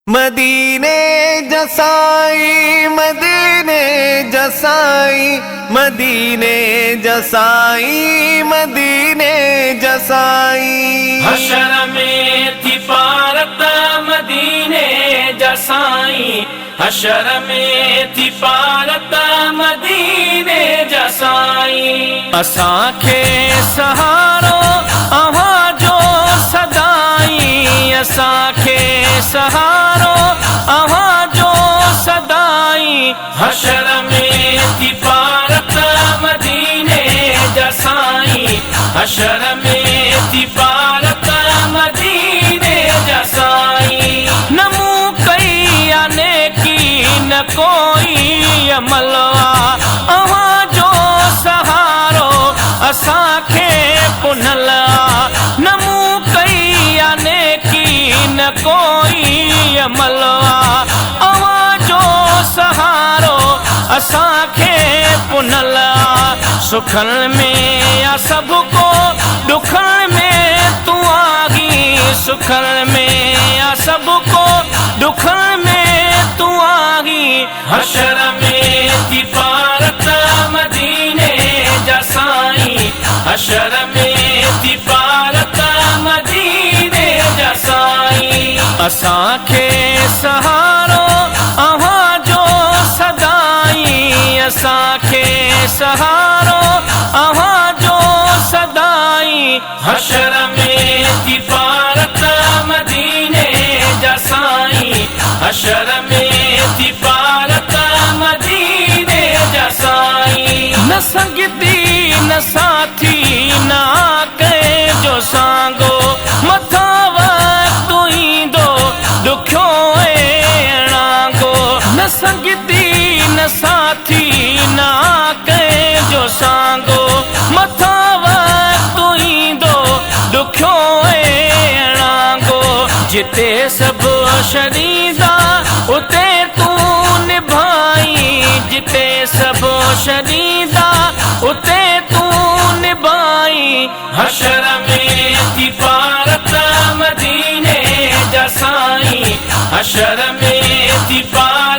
मदीने जसाई मदीने जसाई मदीने जसाई मदीने जसाई। हशर में थी पारत मदीने जसाई, हशर में थी पारत मदीने जसाई। असांखे सहारो अव्हां जो सदाई, असांखे सहारो अव्हां जो सदाई। हशर में थी पारत मदीने जसाई, हशर में थी पारत मदीने जसाई। न मूं कई आहे नेकी न कोई अमल आहे, अव्हां जो सहारो असांखे पुनल आहे। न मूं कई आहे नेकी न कोई अमल आहे, अव्हां जो सहारो असांखे पुनल आहे। सुखनि में आहे सभु को ॾुखनि में तूं आहीं, सुखनि में आहे सभु को ॾुखनि में तूं आहीं। हशर में थी पारत मदीने जसाई, हशर में थी पारत मदीने जसाई। असांखे सहारो अव्हां जो सदाई, असांखे सहारो अव्हां जो सदाई। हशर में थी पारत मदीने जसाई, हशर में थी पारत मदीने जसाई। न संगती न साथी न कंहिंजो सांगो, मथां वक़्तु ईंदो ॾुखियो ऐं अणांगो। न संगती न साथी न कंहिंजो सांगो, मथां वक़्तु ईंदो ॾुखियो ऐं अणांगो। जिते सभु शरीदा उते तूं निभाई, जिते सभु शरीदा उते तूं निभाई। हशर में थी पारत मदीने जसाई, हशर में थी पारत